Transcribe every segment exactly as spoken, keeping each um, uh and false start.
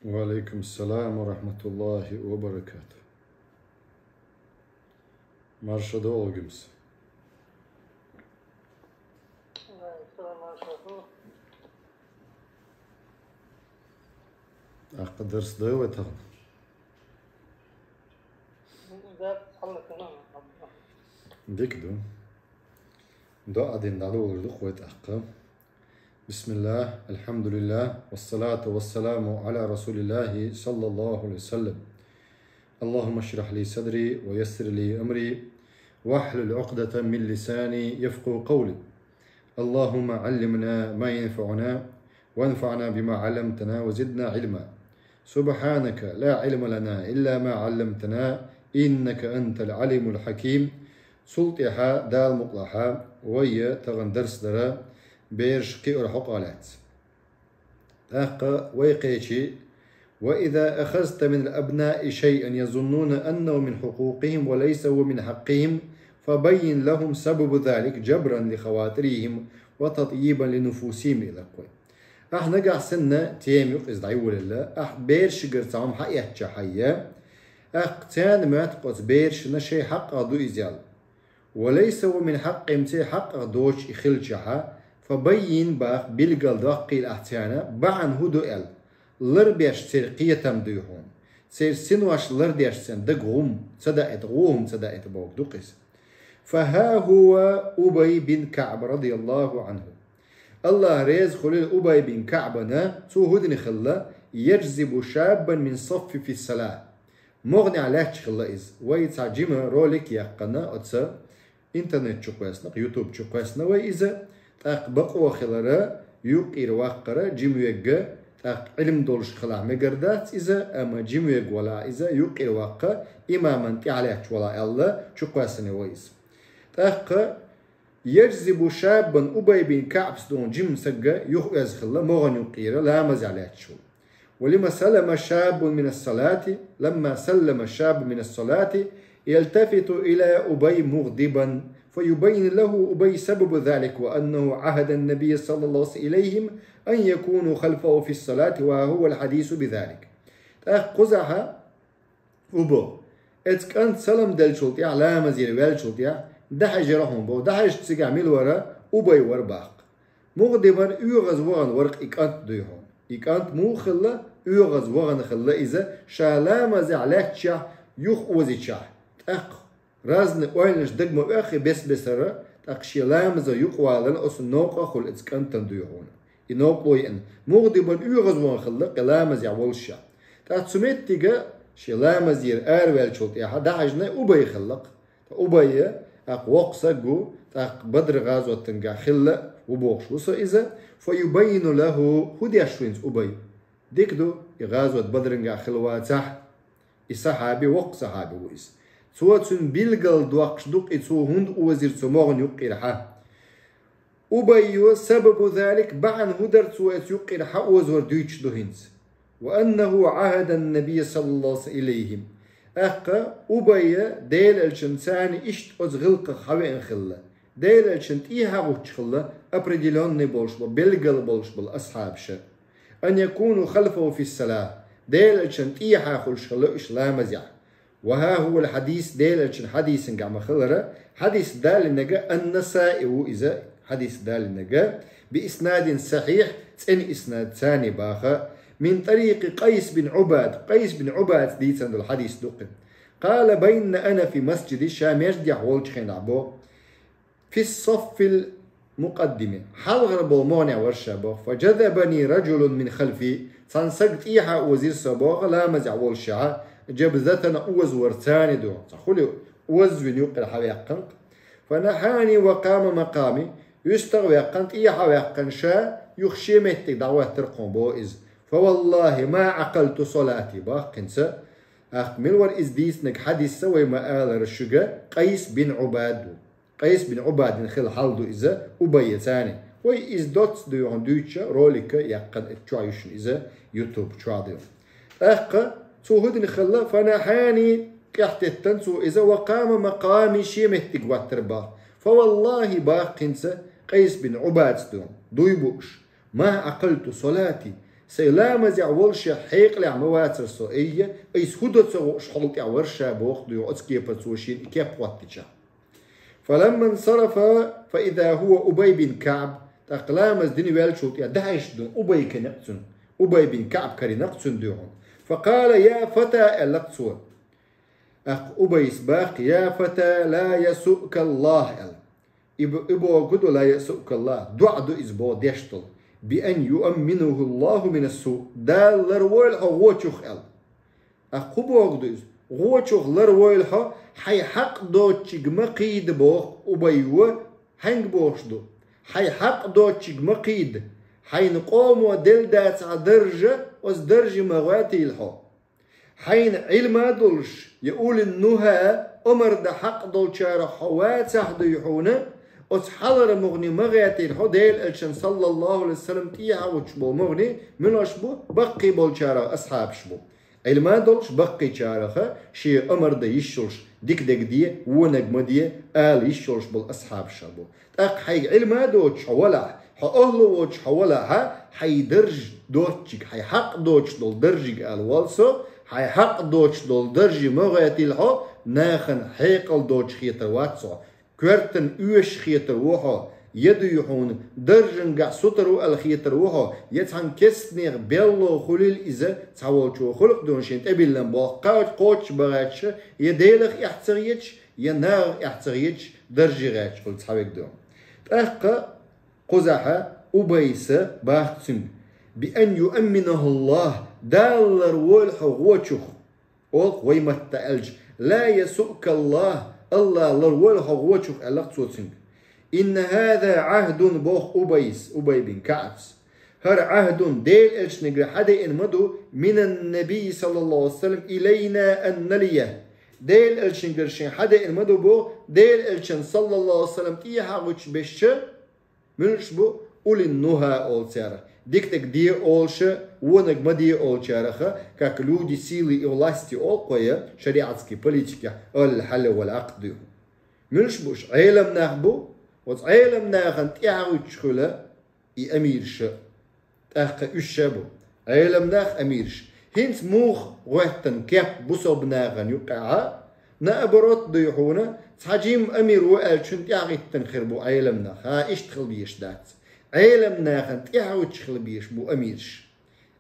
وعليكم السلام ورحمة الله وبركاته. Марша долгимс. Акъа дарс дой вай тахан? Дика ду. Дуа дин дӀадолур ду вай тӀаккха. بسم الله، الحمد لله، والصلاة والسلام على رسول الله صلى الله عليه وسلم. اللهم اشرح لي صدري ويسر لي أمري واحلل عقدة من لساني يفقه قولي. اللهم علمنا ما ينفعنا وانفعنا بما علمتنا وزدنا علما. سبحانك لا علم لنا إلا ما علمتنا إنك أنت العليم الحكيم. Цул тӀехьа Дала мукъалахь вай тахан дарс дара бераш кхиор хьокъалац. ТӀаккха вай кхечи: وإذا أخذت من الأبناء شيئا يظنون أنه من حقوقهم وليس هو من حقهم فبين لهم سبب ذلك جبرا لخواطرهم وتطييبا لنفوسهم. Ахь нагахь санна тема юкъа иза дӀайолалла, ахь берашгара цхьа хӀума хьаэцча хьайя, ахь царна моьтту оцу берашна шайн хьакъах ду иза аьлла. وليس هو من حقهم, церан хьакъах доцуш и хилчахьа, فبين, баха, билгалдоккхийла ахь царна, бахьана хӀун ду аьлла. Ларбеш церан кхетам дуй хьуна. Церан синош лардеш церан дага гӀум ца даита, гӀо хӀума ца даита бохург ду-кх иза. فها هو أبي بن كعب رضي الله عنه. АллахӀ реза хуьлийла Убай бин КаӀбана, цо хӀун дина хилла: يجذب شابا من الصف في الصلاة. МогӀанехь лаьтташ хилла иза. Вай цхьа жима ролик яьккхина оцу интернет чу кхоьссина, YouTube чу кхоьссина вай иза, тӀаккха бакъо хилара, юккъера ваккхара, жима верг, тӀаккха Ӏилма долуш хилахь мегар дац иза, амма жима верг валахь иза, юккъера ваккха, имаман тӀаьхьа лаьтташ валахь аьлла, чу кхоьссина вай иза. ТӀаккха يجذب شابا, Убай бин КаӀб цӀе долу жима стаг юхаоьзна хилла, могӀан юккъера ламазехь лаьтташ волу. ولما سلم شاب من الصلاة، لما سلم شاب من الصلاة يلتفت إلى أبي مغضبا، فيبين له أبي سبب ذلك وأنه عهد النبي صلى الله عليه وسلم إليهم أن يكونوا خلفه في الصلاة، وها هو الحديث بذلك. ТӀаккха кхузахьа Убо. Эцу кӀант салам деллачул тӀаьхьа, ламазера ваьллачул тӀаьхьа, дӀахьаьжира хьуна бо. ДӀахьаьжча цигахь мила вара? Убай вара баккха. МугӀдибан оьгӀаз вахана вара-кх и кӀант дуй хьуна. И кӀант муха хилла? ОьгӀаз вахана хилла иза, ша ламазехь лаьттачехь, юха озийчахь. ТӀаккха разный ойланаш дага ма оьххи бес-бесара, тӀаккха шен ламаза юкъаваларна оцу новкъа а хуьлу эцу кӀантана дуй хьуна. И новкъа а йиъна, мугӀдибан оьгӀаз вахана хилла кхин ламазехь волуш ша. ТӀаккха цу меттига шен ламазера араваьллачул тӀаьхьа дӀахьаьжна Убай хилла-кх. Ткъа Убай, тӀаккха воккха саг ву, тӀаккха Бадр гӀазотангахь хилла ву бохуш ву со иза. فيبين له, хӀун деш ву хӀинца Убай? Дика ду, и гӀазот Бадрангахь хилла вацахь, и сахьаби, воккха сахьаби ву иза. Цо цунна билгал доккхуш ду-кх и, цо хӀунда озийра цу могӀан юккъера хьа. Убайо سبب ذلك, бахьана хӀун дара цо эцу юккъера хьаозор дуьйцуш ду хӀинца. وأنه عهد النبي صلى الله عليه وسلم إليهم. ТӀаккха Убай Делан элчанца иштта оцу гӀиллакхах хьавеана хилла. Делан элчанна тӀехьа гӀуттуш хилла определённый болуш болу, билгал болуш болу асхьабаш. أن يكونوا خلفه في الصلاة. Делан элчанна тӀехьа хуьлуш хилла уьш ламазехь. وها هو الحديث, Делан элчан хьадисангахь ма-хиллара, хьадис далийнарг Ан-Насаи ву иза, хьадис далийнарг, بإسناد صحيح, цӀена иснад царна баха, من طريق قيس بن عباد, Къайс бин Ӏубадас дийцина долу хьадис ду-кх и. قال: بينا أنا في المسجد, ша маьждигехь волчу хенахь бо, في الصف المقدم, хьалхара болу могӀанехь вара ша боху, فجذبني رجل من خلفي, цхьана сага тӀехьа озийра со боху, ламазехь волушехьа, جبذة, озавар царна ду, цхьа хуьлу озавина юккъера хьаваьккхина-кх. فنحاني وقام مقامي, уьстагӀ а ваьккхина, тӀехьа а ваьккхина ша, юха шен меттиг дӀахӀоттара-кх хьуна боху иза. فوالله ما عقلت صلاتي, боху-кх хӀинца. ТӀаккха мила вара иза дийцинарг хьадис, вай ма-аллара шуьга, Къайс бин Ӏубад ву. Къайс бин Ӏубадин хилла хьал ду иза, Убай царна. Вай иза доцца дуй хьуна дуьйцуча ролика яьккхина, эцу чохь ю шуна иза, YouTube чохь ду. ТӀаккха цо хӀун дина хилла, فنحاني, къехӀтеттина цо иза, وقام مقامي, шен меттиг хӀоттара боху. فوالله, боху-кх хӀинца, Къайс бин Ӏубадас ду, дуй бууш, ما عقلت صلاتي, Сайн ламазехь волуш хьекъалехь ма вацара со, айхьа, айса хӀун до ца хууш хьолтӀехь вара ша боху дуй оцу кепара цо шена и кеп хӀоттича. فلما انصرف فإذا هو أبي بن كعب. ТӀаккха ламаз дина ваьллачул тӀе дахьаш ду Убай кхинакъ цунна. Убай бин КаӀб каринакъ цунна дуй хьуна. فقال: يا فتى, аьллакъ цо. ТӀаккха Убайс баккха: يا فتى لا يسؤك الله, аьлла. И бо-, и боху ду لا يسؤك الله, доӀа ду иза боху деш долу. بأن يؤمنه الله من السوء. Дала ларвойла хьо гӀочух, аьлла. ТӀаккха хӀун боху ду иза? ГӀочух ларвойла хьо, хьайн хьакъ доцучуьнга ма кхийда боху Убайо, хьаьнга бохуш ду? Хьайн хьакъ доцучуьнга ма кхийда, хьайна къомо делла дацахь даржа, оцу даржий ма гӀоьтийла хьо. Хьайна Ӏилма а долуш, я улин нухӀа, омра дан хьакъ долчарах хьо вацахь дуй хьуна, оцу хьалхара мухӀни ма гӀоьтийла хьо, Делан Элчан, саллаллаху Ӏалайхи ва саллам, тӀехьа гӀуттуш болу мухӀни, муьлш бу, баккхий болчарах асхьабаш бу. Ӏилма а долуш баккхийчараха шен омра дан йиш йолуш, дика дерг де, вониг ма де, ала йиш йолуш болу асхьабаш бу. ТӀаккха хьайга Ӏилма а доцуш хьо валахь, хьо охӀла воцуш хьо валахьа, хьайн дарж доцчиг, хьайн хьакъ доцуш долу даржиг ала волу со, хьайн хьакъ доцуш долу даржий ма гӀоьтийла хьо, нахана хьекъал доцуш хетар вац хьо, коьртана оьшуш хетар ву хьо, я дуй хьуна даржангахь сутара ву аьлла хетар ву хьо, я цхьана кестнех белло хуьлийла иза, цхьаволчо хуьлу-кх дуй хьуна шен тӀебиллина болх кхача кхоччуш бан гӀерташ, я Делах эхь ца хеташ, я нахах эхь ца хеташ, даржий гӀерташ хуьлу цхьаверг дуй хьуна. ТӀаккха кхузахьа Убайса баккха цуьнга: بأن يؤمنه الله, Дала ларвойла хьо гӀочух. Олу-кх вай матта аьлча: لا يسؤك الله, АллахӀ ларвойла хьо гӀочух, аьлла-кх цо цуьнга. إن هذا عهد, боху Убайс, Убай бин КаӀбс. ХӀара عهد, Делан Элчанегара хьадеана ма ду, من النبي صلى الله عليه وسلم إلينا أن نليه. Делан Элчанегара шен хьадеана ма ду боху, Делан Элчан, саллаллаху Ӏалайхи ва саллам, тӀехьа гӀуттуш бешча, муьлш бу улин нухӀа олу цара. Дика дерг де олуша, вониг ма де олучараха, как люди силы и власти олу-кх вай, шариатский политикехь, أهل الحل والعقد дуй хьуна. Муьлш бу уьш? Ӏелам нах бу, оцу Ӏелам нахана тӀехьа гӀуттуш хуьлу и амирша. ТӀаккха уьш ша бу Ӏелам нах, амирш. ХӀинца муха гӀоьттина кеп бусалба нахана юккъехьа, наоборот дуй хьуна, цхьа жимма амир ву аьлча, цунна тӀехьа гӀиттина хир бу Ӏелам нах. ХӀа, иштта хила безаш дац. Ӏелам нахана тӀехьа гӀуттуш хила безаш бу амирш.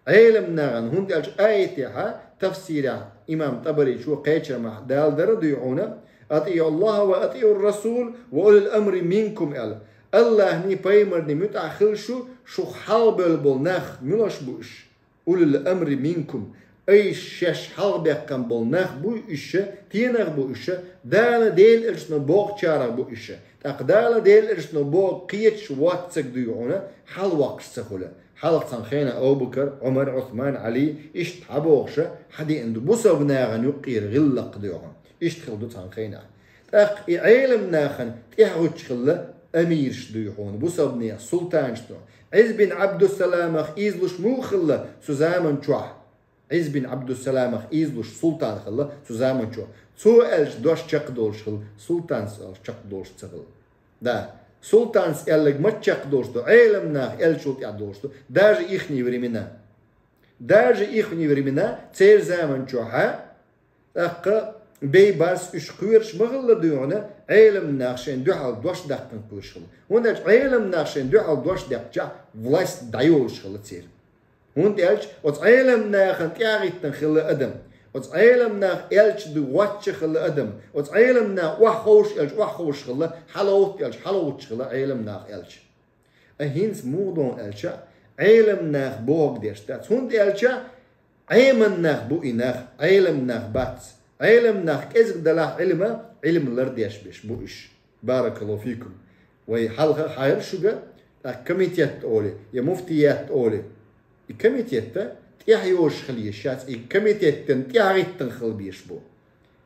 Ӏелам нахана, хӀунда аьлча аятехьа, тафсирехь имам ТӀабаричо кхечара мах далдара дуй хьуна: أطيعوا الله وأطيعوا الرسول وأولي الأمر منكم, аьлла. АллахӀний, пайхамарний муьтӀахь хила шу, шух хьалхабевлла болу нах, муьлш бу уьш? أولي الأمر منكم. Айса шаьш хьалхабаьккхина болу нах бу уьш, стенах бу уьш? Дала, Делан Элчано бохучарах бу уьш. ТӀаккха Дала, Делан Элчано бохург кхеташ воццург дуй хьуна, хьалавоккхуш ца хуьлу. Хьалха цхьана хенахь Абу-Бакар, Ӏумар, Ӏусман, Ӏали, иштта хьабохуша, хьадеана ду бусалба нахана юккъера гӀиллакх дуй хьуна. Иштта хила ду цхьана хенахь. ТӀаккха и Ӏелам нахана тӀехьа гӀуттуш хилла амирш дуй хьуна, бусалба нехан султанаш ду. Ӏиз бин Ӏабдуссаламах ийзалуш муха хилла цу заман чохь? Ӏиз бин Ӏабдуссаламах ийзалуш султан хилла цу заман чохь. Цо аьллачу дош чекхдолуш хилла, султанс аьллачу чекхдолуш ца хилла. Да, султанс аьлларг маца чекхдолуш ду, Ӏелам наха аьллачул тӀехь долуш ду, даже ихние времена. Даже ихние времена, церан заман чохьа, тӀаккха бей-барс уьш кхоьруш ма хилла дуй хьуна, Ӏелам наха шайна дуьхьал дош даккхина кхоьруш хилла. ХӀунда аьлча Ӏелам наха шайна дуьхьал дош даккхичахь, власть дӀайолуш хилла церан. ХӀунда аьлча оцу Ӏелам нахана тӀехьа гӀиттина хилла адам, оцу Ӏелам наха аьллачу ду гӀоттуш хилла адам, оцу Ӏелам наха охьаховша аьлча охьаховша хилла, хьалгӀовтта аьлча хьалгӀовттуш хилла Ӏелам наха аьлча. А хӀинца муха ду аьлча, Ӏелам нах бохург деш дац. ХӀунда аьлча Ӏеман нах бу и нах, Ӏелам нах бац. Ӏелам нах кӀезиг далахь Ӏилма, Ӏилма лардеш беш бу уьш. Баракаллаху фикум. Вай хьалха хьайра шуьга, тӀаккха комитет олий, я муфтият олий. И комитетта тӀехь йозуш хила езаш яц, и комитеттан тӀехьа гӀиттина хила безаш бу.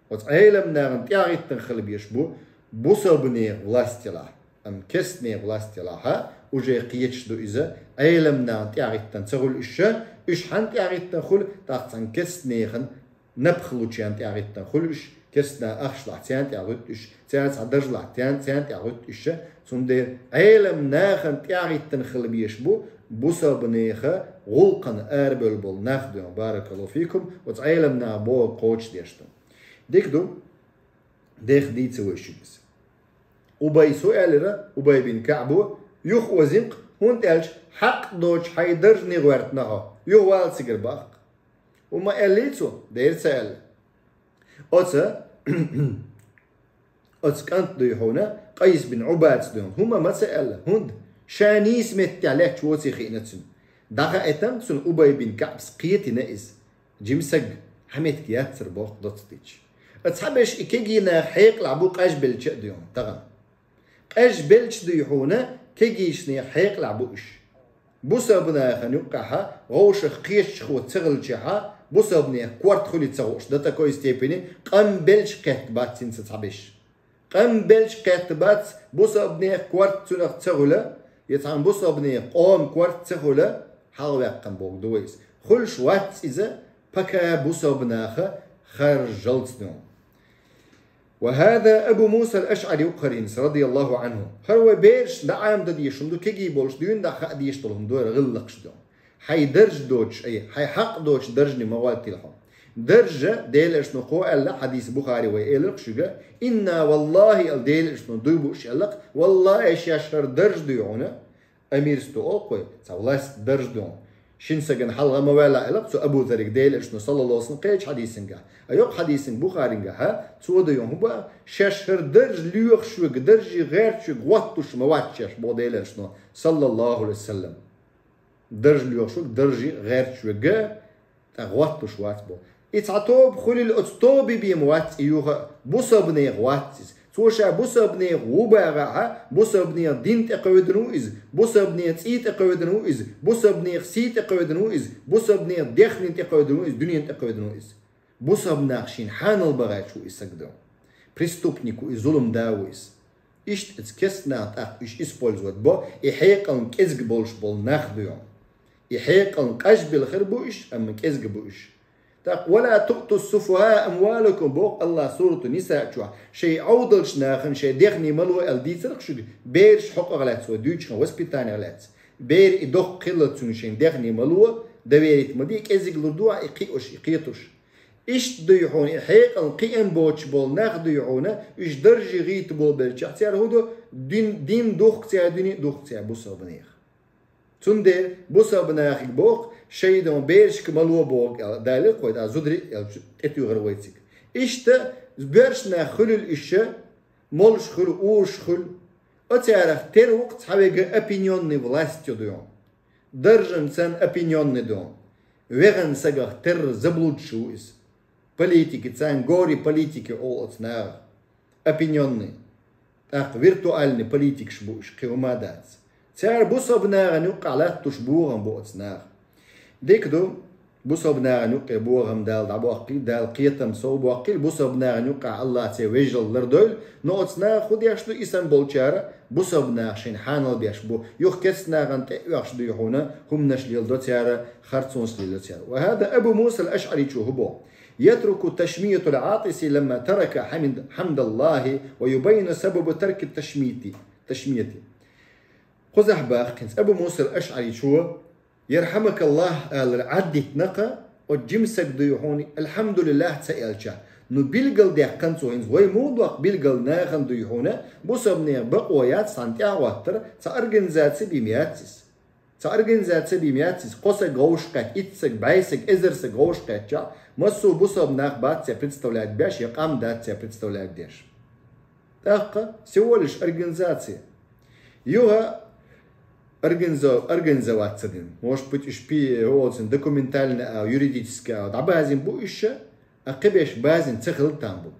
Оцу Ӏелам нахана тӀехьа гӀиттина хила безаш бу бусалба нехан власть елахь. Амма керста нехан власть елахьа, уже кхеташ ду иза, Ӏелам нахана тӀехьа гӀиттина ца хуьлу уьш, уьш хьанна тӀехьа гӀиттина хуьлу, тӀаккха цхьана керста нехан напха лучарна тӀехьа гӀиттина хуьлу уьш, керста наха ахча лахь царна тӀехьа гӀуьтту уьш, царна цхьа дарж лахь царна, царна тӀехьа гӀуьтту уьш, цундела Ӏелам нахана тӀехьа гӀиттина хила безаш бу Бусалбанеха гӀулакхана арабевлла бола нах дуй хьуна, баракаллаху фикум, оцу Ӏеламнаха бохург кхочушдеш ду. Дика ду, дех дийца вай шуьга иза. Убайс хӀун аьллера, Убай бин КаӀбо, юха озийна-кх, хӀунда аьлча хьакъ доцуш хьайн даржане гӀоьртина хьо, юха вала цигара боху-кх. ХӀума аьллий цо, дера ца аьлла. Оцу, оцу кӀанта дуй хьуна, Къайс бин Ӏубадас дуй хьуна, хӀума ма ца аьлла, хӀунда ша нийса меттехь лаьтташ воций хиъна цунна. ДӀахаийтина цунна Убай бин КаӀбас, кхетийна иза. Жима саг, хьан меттиг яцара боху доцца дича. Цхьаберш и кегий нах хьекъалехь бу къажбелча а дуй хьуна тахана. Къажбелча дуй хьуна, кегийчу нехан хьекъалехь бу уьш. Бусалба нахана юккъехь вовшах кхеташхо ца хилчахь, бусалба нехан корта хуьлий ца хууш, до такой степени къам белча кхетта бац цуьнца цхьаберш. Къам белча кхетта бац, бусалба нехан корта цунах ца хуьлу, я цхьана бусалба нехан къоман корта ца хуьлу, хьалхаваьккхина бохург ду вай иза. Хуьлуш вац иза, пока бусалба наха харжалц дуй хьуна. Ва хӀаза Абу Муса ал-АшӀари юккъера хӀинца, радияллаху Ӏанху. ХӀара вай берашна дӀаӀамдан дезаш хӀума ду, кегий болуш дуьйна дӀа хаа дезаш долу хӀума ду хӀара гӀиллакхаш ду. Хьайн дарж доцуш, ай, хьайн хьакъ доцуш даржане ма гӀоьртийла хьо. Даржа, Делан Элчано кхо аьлла, хьадис Бухари вай элира-кх шуьга, инна валлахӀи аьлла, Делан Элчано дуй бууш аьлла-кх, валлахӀи шаьш хӀара даржа дуй хьуна, амирс ду олу кхой, цхьа власть даржа ду. Шина сагана хьалха ма ваьлла аьлла-кх цу Абу Заррига Делан Элчано, саллаллаху Ӏалайхи ва саллам, кхечу хьадисангахь. А йоккха хьадисанга Бухарингахь, цо дуй хьуна хӀун боху, шаьш хӀара даржа лоьхуш верг, даржий гӀерташ верг гӀоттуш ма вац шаьш, боху Делан Элчано, саллаллаху Ӏалайхи ва саллам. Даржа лоьхуш верг, даржий гӀерташ верг, тӀаккха гӀоттуш вац боху. И цхьа тоба хуьлийла, оцу тобанна бен вац и юха, бусалба нехан вац иза. Цо ша бусалба нехан ву бахахь, бусалба нехан дин тӀекхевдина ву иза, бусалба нехан цӀий тӀекхевдина ву иза, бусалба нехан сий тӀекхевдина ву иза, бусалба нехан дехнийн тӀекхевдина ву иза, дуьненан тӀекхевдина ву иза. Бусалба нах шена хьанал бахийта ву и саг ду. Преступник ву и, зулам да ву иза. Иштта оцу керста наха тӀаккха уьш использовать бо, и хьекъална кӀезиг болуш болу нах дуй хьуна. И хьекъална къажбелла хир бу уьш, амма кӀезиг бу уьш. ТӀаккха: «Ва ла туъту ссуфахаа амвалакум», боху Аллаха Сурату Нисаъ чохь, шайн Ӏовдалчу нахана шайн дехнийн ма ло аьлла дийцира-кх шуьга, бераш хьокъах лаьцна вай дуьйцучу хенахь, воспитаниях лаьцна. Бер и доккха хилла, цуьнга шайн дехнийн ма ло, доверить ма де, кӀезиг лур ду ахь и кхиош, и кхетош. Иштта дуй хьуна, и хьекъална кхиам боцуш болу нах дуй хьуна, уьш даржий гӀийта болабелчахь, цара хӀун до, дин, дин духку цара, дуьне а духку цара бусалба нехан. Цундела бусалба нахе боху, шайн дон берашка ма ло боху аьлла, далийра кхой, тӀаккха зударий а аьлла, тӀетуьйхира вай цига. Иштта боьрша нах хуьлийла уьш, молуш хуьлу, узуш хуьлу. Оцарах тера ву-кх цхьаверг опьянённый властью дуй хьуна. Даржанца опьянённый ду. ВегӀан сагах терра заблудший ву иза. Политики, царна горе-политики олу оцу нахах. Опьянённый. ТӀаккха виртуальный политикаш бу уьш, кхин хӀума дац. Цара бусалба нахана юккъехь латтош бохам бу оцу наха. Дика ду, бусалба нахана юккъе бохам Дала дӀабоккхийла, Дала кхетам сов боккхийла, бусалба нахана юккъехь Аллах церан вежаралла лардойла, но оцу наха хӀун деш ду, и санна болчара бусалба наха шайна хьанал беш бу, юха керста нахана тӀе а оьхуш дуй хьуна, хӀуманаш леладо цара, харцонаш леладо цара. Ва хӀаза Абу Муса ал-АшӀаричо хӀун боху: «Ятруку ташмиятал Ӏатиси ламма тарака хьамид-, хьамдаллахи ва юбаййину сабаба тарки ташмити, ташмияти». Кхузахь боху хӀинца Абу Муса ал-АшӀаричо, «Ярхьамакаллах» алар Ӏаддитина-кх, оцу жима саг дуй хьуна, «Алхьамдулиллах» ца аьлча. Ну, билгалдаьккхина цо хӀинца, вай муха доккху билгал нахана дуй хьуна, бусалба нехан бакъо яц цхьана тӀаьхьахӀоттар, цхьа организаци бен яц иза. Цхьа организаци бен яц иза, кхо саг вовшахкхетта, итт саг, бӀе саг, эзар саг вовшахкхетча, массо а бусалба нах бац цара представлять беш, я къам дац цара представлять деш. ТӀаккха всего лишь организация. Юха организо-, организоваться дина. Может быть, уьш пи-, оцун документально а, юридически а, дӀабазийна бу уьш, а кхиберш базийна ца хилла там бу.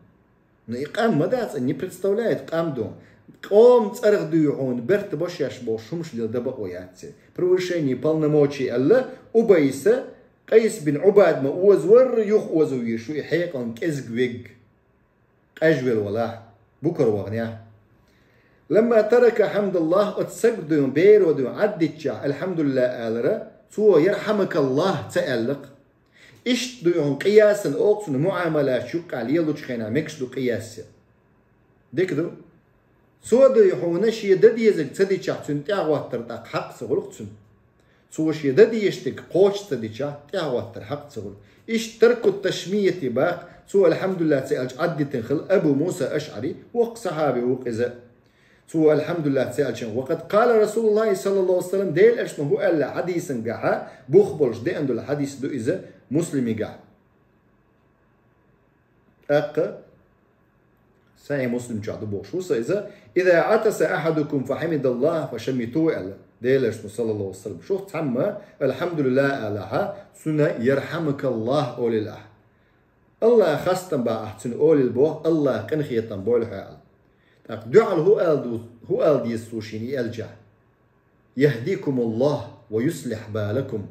Но и къам ма дац, не представляет къам ду. Къоман цӀарах дуй хьуна, берта бо шаьш бохуш хӀумаш леладан бакъо яц церан. Превышение полномочий аьлла, Убайса, Къайс бин Ӏубад ма озаварра, юха оза везаш ву и хьекъална кӀезиг верг. Къежвелла валахь, букара ваханехь. Ламма тарака хьамдаллах, оцу саг дуй хьуна, беро дуй хьуна Ӏаддитчахь, алхьамдулиллах алара, цо ярхьамакаллах ца аьлла-кх. Иштта дуй хьуна къиясан оха цунна муӀамалаш юккъехь лелучу хенахь мегаш ду къияс ян. Дика ду? Цо дуй хьуна шен дан дезарг ца дичахь, цуьнан тӀаьхьахӀоттар тӀаккха хьакъ ца хуьлу-кх цуьнан. Цо шен дан дезаш дерг кхочуш ца дичахь, тӀаьхьахӀоттар хьакъ ца хуьлу. Иштта тарку ташмияти баккха, цо алхьамдулиллахӀ ца аьлча Ӏаддитина хилла Абу Муса Ашъари, воккха сахьаби ву иза. Цо алхьамдулиллахӀ ца аьлча, ва къад къала расулуллахӀи саллаллахӀу Ӏалайхи ва саллам, Делан элчано хӀу аьлла хьадисангахьа, бух болуш деана долу хьадис ду иза Муслимигахь. ТӀаккха Сахьихь Муслим чохь ду бохуш ву сан иза: «Иза Ӏатаса ахьадукум фахьамидаллахӀ фашаммиту», аьлла Делан элчано, саллаллахӀу Ӏалайхи ва саллам. Шух цхьамма алхьамдулиллахӀ алахьа, цунна ярхьамукаллахӀ олийла ахьа. АллахӀ хастам бахьа ахьа цунна олийла боху, АллахӀ къинхетам бойла хьо аьлла. ТӀаккха дуьхьал хӀу аьлла ду, хӀу аьлла деза цо шена и аьлчахь? «ЯхӀдикумуллахӀ ва юслихӀ балакум».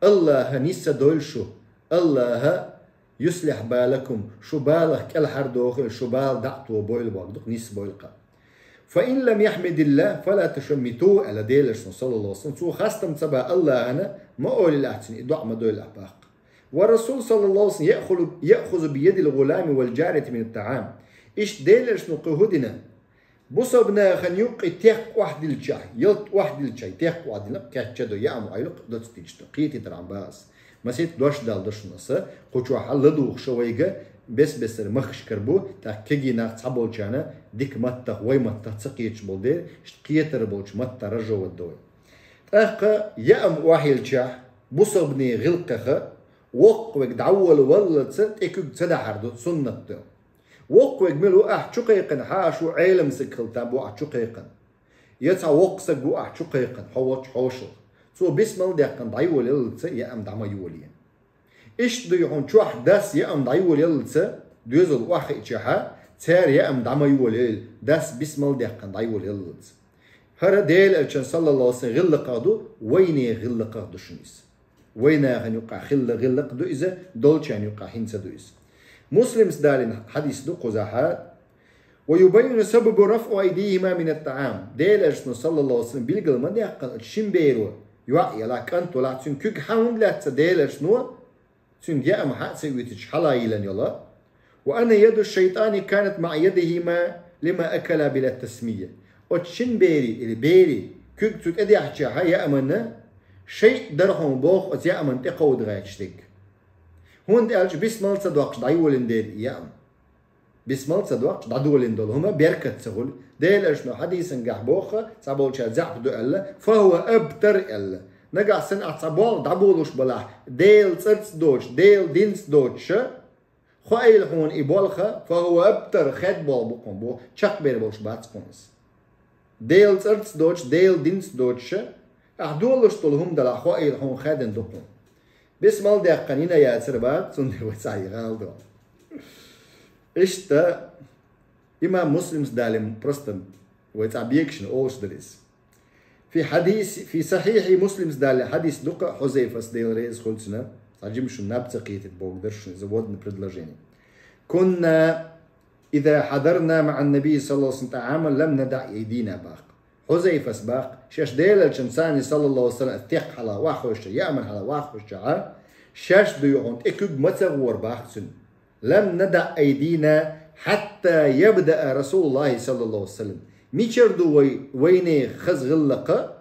АллахӀа нис а дойла шу. АллахӀа юслихӀ балакум. Шу балах кӀелхьардохийла, шу бала дӀа а тобойла бохург ду-кх, нис бойла-кх. «Фа ин лам яхьмидиллахӀ, фала тушаммиту», аьлла Делан элчано, саллаллахӀу Ӏалайхи ва саллам. Цо хастам ца бахьа АллахӀана, ма олийла ахьа цунна, и доӀа ма дойла ахьа баккха. Ва расул, саллаллахӀу Ӏалайхи ва саллам, яхузу би ядил гӀулами вал джарияти минат таӀам. Иштта Делан элчано кхин хӀу дина? Бусалба нахана юккъе текх охьадилличахь, ялта охьадилличахь, текх охьадилла, кхечча до, яам Ӏойла-кх, доцу дича до, кхетийтархьама бахьа ас. Масийтта дош дала до шуна аса, кху чохь ладугӀуш вайга бес-бесара махкашкара бу, тӀаккха кегий нах цхьаболчарна дика маттах, вай маттах ца кхеташ болу дела, иштта кхетар болчу маттах ражо вадда вай. ТӀаккха яам охьайилличахь, бусалбанийн гӀиллакхех воккха верг дӀаволаваллалца тӀе куьг ца дахьар ду, суннат ду. Воккха верг мила ву, ахь чукхайкхина хьан аш ву, Ӏелам саг хила там бу ахь чукхайкхина. Я цхьа воккха саг ву ахь чукхайкхина, хьо волчу хьошалгӀа. Цо бисмал даьккхина дӀайолаяллалца яам дӀа ма йолае. Иштта дуй хьуна чохь дас яам дӀайолаяллалца, доьзал охьахиъчахьа, цара яам дӀа ма йолаелла, дас бисмал даьккхина дӀайолаяллалца. ХӀара Делан элчан, саллаллахӀу Ӏалайхи ва саллам, гӀиллакхах ду, вайнехан гӀиллакхах ду шуна иза. Вай нахана юккъахь хилла гӀиллакх ду иза, долчарна юккъахь хӀинца ду иза. Муслимс далийна хьадис ду кхузахьа: «Ва юбаййину сабабу рафӀу айдийхима минат таӀам». Делан элчано, саллаллахӀу Ӏалайхи ва саллам, билгал ма даьккхина оцу шин беро, йоӀ елахь, кӀант велахь, цуьнан куьг хьан хӀунда лаьцна Делан элчано, цуьнга яам хьа а ца оьцуьйтуш хьалайиллина йолу. «Ва ана яду шайтӀани канат маӀа ядихима лима акала била тасмия». Оцу шин бери или бери куьг цу тӀе даьхьчахьа яаманна, шайтӀа дара хьуна боху оцу яаман тӀе кховда гӀерташ дерг. ХӀунда аьлча бисмал ца доккхуш дӀайолийна дела и яам. Бисмал ца доккхуш дӀадолийна долу хӀума беркат ца хуьлу. Делан элчано хьадисангахь боху, цхьаболчара заьӀап ду аьлла, «фахӀува абтар» аьлла. Нагахь санна ахь цхьа болх дӀаболуш балахь, Делан цӀарца доцуш, Делан динца доцуша, хоийла хьуна и болх, «фахӀува абтар», хед болх бу кхуьнан бу, чекхбер болуш бац кхуьнан иза. Делан цӀарца доцуш, Делан динца доцуша, ахь долуш долу хӀума далахь, хоийла хьуна хедана ду кхуьнан. Бисмал даьккхина йина яцара бац, цундела вай цхьа и гӀала до. Иштта, имам Муслимс далийна, просто вай цхьа бегашна олуш дара иза. Фи хьадис, фи сахьихьи Муслимс далийна хьадис ду-кх, Хьузайфас, Дела реза хуьлда цунна, цхьа жима шуна наб ца кхетийта бохург дара шуна иза вводное предложение. «Кунна иза хьадарна маӀан-набий саллаллахӀу Ӏалайхи ва саллам таӀаман лам надаӀ айдийна», боху. Хьузайфас боху, шаьш Делан элчанца, саллаллахӀу Ӏалайхи ва саллам, текх хьала охьахевшча, яаман хьала охьахевшча, шаьш дуй хьуна тӀе куьг ма ца гӀора боху цуьнан. «Лам надаӀ айдийна хьатта ябдаъа расулуллахӀи саллаллахӀу Ӏалайхи ва саллам». Мичара ду вай, вайнехан хаза гӀиллакх,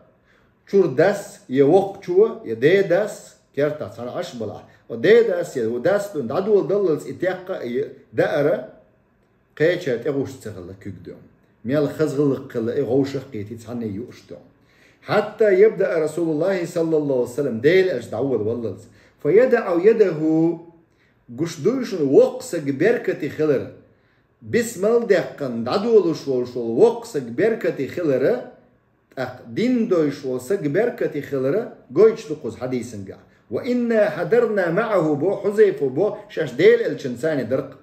чуьра дас я воккхачо, я дедас, кертахь цхьана Ӏаш балахь, о дедас я дас дуьйна дӀадоладаллалц и текх а, и даар а, кхечара тӀегӀуш ца хилла куьг дуьйна. Мел хаза гӀиллакх хилла и, вовшах а кхетий, цхьанне а юуш дуьйна. «Хьатта ябдаъа расулуллахӀи саллаллахӀу Ӏалайхи ва саллам», Делан элча дӀаволаваллалц. «Фа ядаа ядахӀу», гуш дуй шуна воккха саг беркате хилар. Бисмал даьккхина дӀадолуш волуш волу воккха саг беркате хилара, тӀаккха дин дойуш волу саг беркате хилара гойтуш ду кхуза хьадисангахь. «Ва инна хьадарна маӀахӀу», бо Хьузайфа, бо шаьш Делан элчанца дара-кх.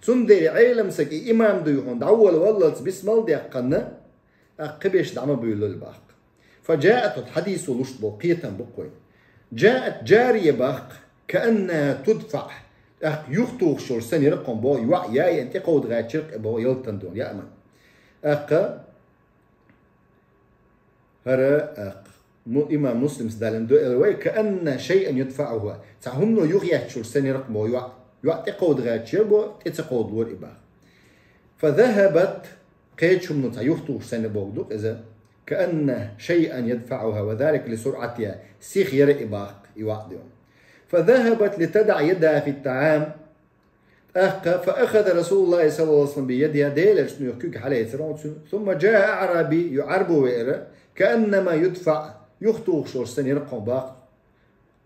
Цундела Ӏелам саг и имам дуй хьуна дӀаволаваллалц бисмал даьккхина, тӀаккха кхиберш дӀа ма буьйлалла боху. «Фа джаат», хьадисо луш болу кхетам бу-кх вай. «Джаат джария», боху, «кааннахӀа тудфаӀ», тӀаккха юхатухуш йолуш санна яра-кх хьуна боху, йоӀ яйина тӀекховда гӀерташ яра-кх боху, ялтан дуьйна яаман. ТӀаккха хӀара, а, му-, имам Муслимс далийна ду аьлла вай, «каанна шайъан юдфаӀухӀу», цхьа хӀумано юхаетташ йолуш санна яра-кх боху йоӀ, йоӀ тӀекховда гӀерташ яра боху, тӀе ца кховдалора и боху. «Фа захабат», кхечу хӀумано цхьа юхатухуш санна бохург ду-кх иза. كأن شيئا يدفعها وذلك لسرعتها. Сих яр и бакъ, и ваъ да. فذهبت لتضع يدها في الطعام. ТӀаккха فأخذ رسول الله صلى الله عليه وسلم بيدها, Делан элчано юха куьг хьалийцар цуьнан. ثم جاء أعرابي, юха Ӏарбо веара, كأنما يدفع, юхатухуш волуш санна яр кхо бакъ.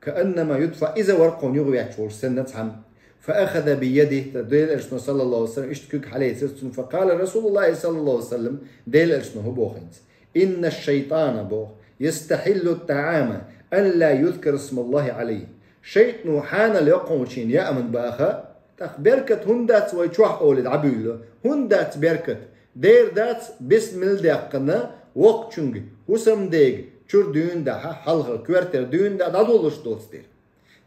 كأنما يدفع, иза вар кхо юхаветташ волуш санна цхьамма. فأخذ بيده, Делан элчано صلى الله عليه وسلم иштта куьг хьалийцар цуьнан. فقال رسول الله صلى الله عليه وسلم, Делан элчано хӀун боху хӀинца: إن الشيطان, боху, يستحل الطعام أن لا يذكر اسم الله عليه. ШайтӀано хьанал йо кхуьнан яаман баха, тӀаккха беркат хӀунда дац вай чохь олий дӀабуьйлу? ХӀунда дац беркат? Дера дац, бисмилла даьккхина, воккхачуьнга, хӀусамдега, чуьра дуьйна дахьа, хьалха коьртера дуьйна дахьа дӀадолалуш доцу дера.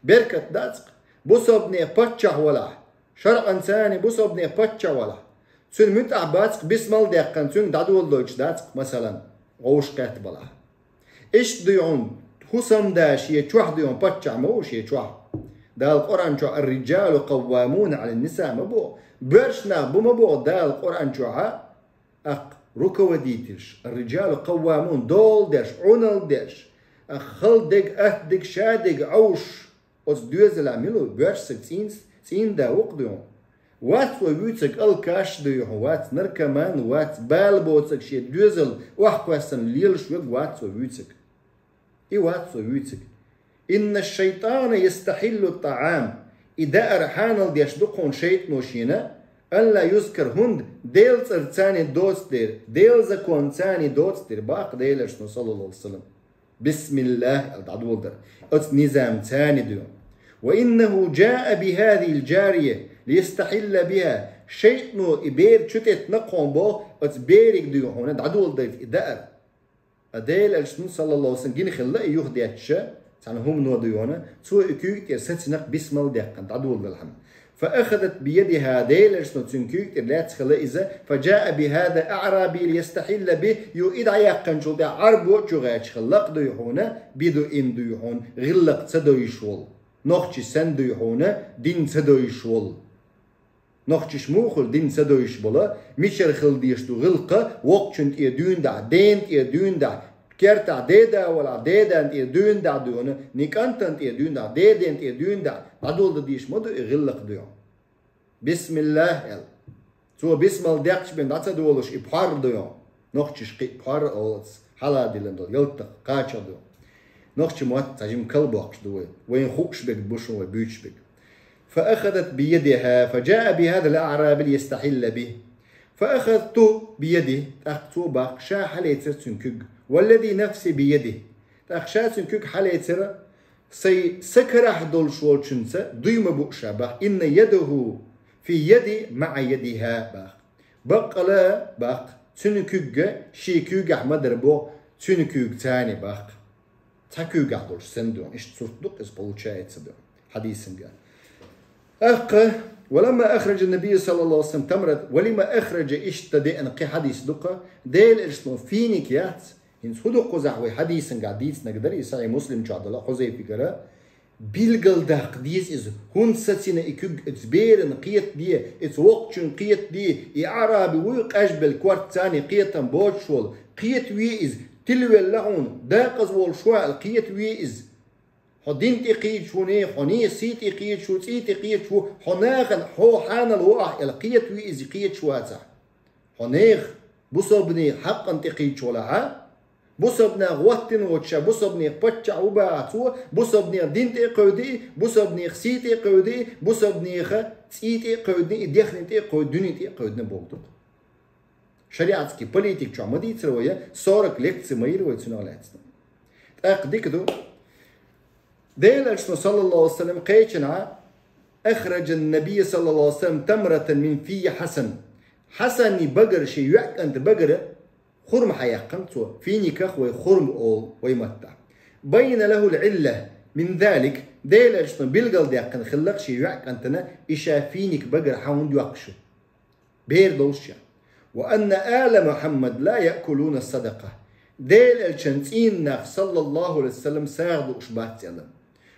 Беркат дац-кх, бусалбанех паччахь валахь, шарӀанца бусалбанех паччахь валахь, цуьнан муьтӀахь бац-кх, бисмилла даьккхина, цуьнга дӀадоладойтуш дац-кх, масалан, вовшахкхетта балахь. Иштта дуй хьуна, хӀусамда шен чохь дуй хьуна паччахь ма ву шен чохь. Дала Къуръан чохь: الرجال قوامون على النساء ма боху. Боьрша нах бу ма боху Дала Къуръан чохь, тӀаккха руководительш, الرجال قوامون, дола деш, Ӏуналла деш, тӀаккха хала дерг, атта дерг, ша дерг Ӏовш. Оцу доьзалехь мила ву? Боьрша саг цӀийнан, цӀийнан да ву-кх дуй хьуна. Вац вай вуьйцург алкаш дуй хьуна, вац наркоман, вац бала боцург, шен доьзал охьакхоьссина лелаш верг вац вай вуьйцург. И вац вай вуьйцург. إن الشيطان يستحل الطعام. И даар хьанал деш ду кхуьнан шайтӀано шена, أن لا يذكر, хӀунда Делан цӀарца доцу дера, Делан законца доцу дера, баккха Делан элчано, صلى الله عليه وسلم. بسم الله аьлла дӀадоладар. Оцу низамца дуй хьуна. وإنه جاء بهذه الجارية ليستحل بها. ШайтӀано и бер чу тӀеттина кхуьнан боху, оцу бериг дуй хьуна дӀадоладайта и даар. Ткъа Делан элчано, صلى الله عليه وسلم, гина хилла и юхадетташ, цхьана хӀумано дуй хьуна, цо и куьйга тӀера сацийна-кх бисмилла даьккхина дӀадоладалхьама. فأخذت بيدها, Делан элчано цуьнан куьйга тӀера лаьцна хилла иза, فجاء بهذا أعرابي ليستحل به, юха и дӀаяьккхинчул тӀаьхьа Ӏарбо а чу гӀерташ хилла-кх дуй хьуна, بدء дуй хьуна, гӀиллакх ца довзуш волу. Нохчий санна дуй хьуна, дин ца довзуш волу. Нохчаш муха хуьлу дин ца довзуш болу, мичара хила дезаш ду гӀиллакх, воккхачун тӀе дуьйна дахьа, дена тӀе дуьйна дахьа, кертахь деда валахь, дедана тӀе дуьйна дахьа дуй хьуна, ни кӀантана тӀе дуьйна дахьа, дедена тӀе дуьйна дахьа, дӀадоладан дезаш ма ду и гӀиллакх дуй хьуна. Бисмиллах аьлла. Цо бисмал деккхачу бен дӀа ца долуш и пхьор дуй хьуна. Нохчаш кхин а пхьор олу оцу хьала диллина долу ялтах кхача ду. Нохчийн мотт цхьа жима кал боккхуш ду вай. Вайна хууш берг бу шуна вай буьйцуш берг. فأخذت بيدها فجاء بهذا الأعرابي ليستحل به. فأخذت بيده, тӀаккха цо баккха ша хьалецира цуьнан куьг. والذي نفسي بيده. ТӀаккха ша цуьнан куьг хьалецира, сайн са карахь долуш волчуьнца дуй ма бу ша баккха. إن يده في يدي مع يدها баккха. Баккъала баккха, цуьнан куьг шен куьйгахь ма дара боху, цуьнан куьйгаца баккха. Цхьа куьйгахь долуш санна ду, иштта сурт ду-кх иза, получается ду, хьадисанга. ТӀаккха, ولما أخرج النبي صلى الله عليه وسلم تمرة, ولما أخرج, иштта деана кхин хьадис ду-кх, Делан элчано финик яц, хӀинца хӀун ду кхузахь вай хьадисанга дийцинарг дара, и Сахьихь Муслим чохь долу Хьузайфигара, билгалдаккха деза иза, хӀунда сацийна и куьг, оцу берана кхета де, оцу воккхачун кхета де, и аъраби вуй къежбелла кортаца кхетам боцуш волу, кхетаве иза, тилавелла хьуна, декъаза волуш ву аьлла, кхетаве иза. Хьо дин тӀе кхийча ву, хьо нехан сий тӀе кхийча ву, цӀий тӀе кхийча ву, хьо нахана, хьо хьанал ву ахь аьлла, кхетаве иза, кхеташ вацахь. Хьо нехан, бусалбанийн хьакъан тӀе кхийча валахь, бусалбанех гӀоттина воцуш, бусалбанех паччахь ву бахахь цо, бусалбанех дин тӀе а кхевди, бусалбанех сий тӀе а кхевди, бусалбанех цӀий тӀе а кхевдини, и дехне тӀе а кхевди, дуьне тӀе а кхевдина боху ду-кх. Шариатский политика чохь ма дийцира вай, сорок лекций ма йира вай цунах лаьцна. ТӀаккха дика ду. Делан элчано, саллаллаху алейхи ва саллям, кхечанхьа, أخرج النبي صلى الله عليه وسلم تمرة من في حسن. Хьасанан багара, шен йоьӀан кӀанта багара хурма хьаяьккхина цо, финиках вай хурма олу вай маттахь. بين له العلة من ذلك, Делан элчано билгалдаьккхина хилла-кх шен йоьӀан кӀантана, и ша финик багара хьан хӀунда йоккхуш ю. Бер долуш я. وأن آل محمد لا يأكلون الصدقة. Делан элчан цӀийнан нах, саллаллаху алейхи ва саллям, сагӀа дууш бац аьлла.